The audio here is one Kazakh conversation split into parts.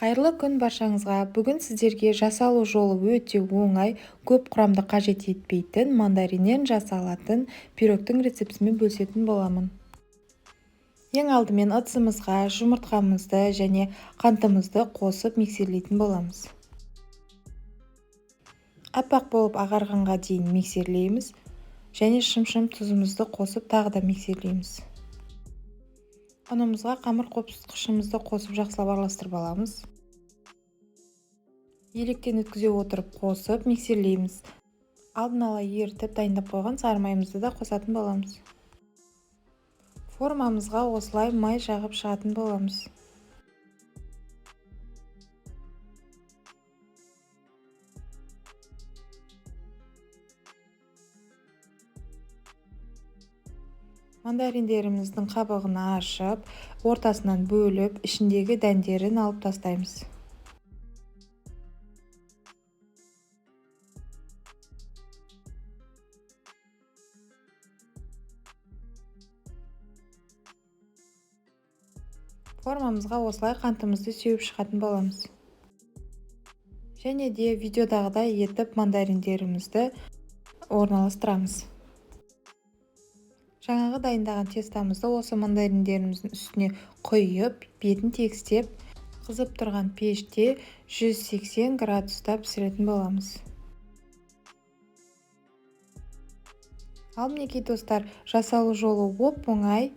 Қайырлы күн баршаңызға! Бүгін сіздерге жасалу жолы өте оңай, көп құрамды қажет етпейтін мандариннен жасалатын пирогтың рецептімен бөлісетін боламын. Ең алдымен ыдысымызға жұмыртқамызды және қантымызды қосып миксерлейтін боламыз. Аппақ болып ағарғанға дейін миксерлейміз және шым-шым тұзымызды қосып тағы да миксерлейміз. Ұнымызға қамыр қопсытқышымызды қосып жақсылап араластырып аламыз. Електен өткізе отырып қосып миксерлейміз. Алдын ала ерітіп дайындап қойған сары майымызды да қосатын боламыз. Формамызға осылай май жағып шығатын боламыз. Мандариндеріміздің қабығын ашып, ортасынан бөліп, ішіндегі дәндерін алып тастаймыз. Формамызға осылай қантымызды сеуіп шығатын боламыз. Және де видеодағыдай етіп мандариндерімізді орналастырамыз. Жаңағы дайындаған тестамызды осы мандариндеріміздің үстіне құйып, бетін тегістеп, қызып тұрған пеште 180 градуста пісіретін боламыз. Ал мінекей, достар, жасалу жолы оп-оңай,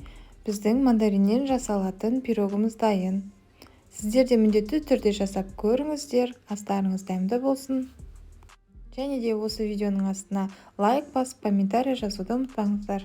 біздің мандариннен жасалатын пирогымыз дайын. Сіздер де міндетті түрде жасап көріңіздер, астарыңыз дәмді болсын. Және де осы видеоның астына лайк басып, комментарий жазуды ұмытпаңыздар.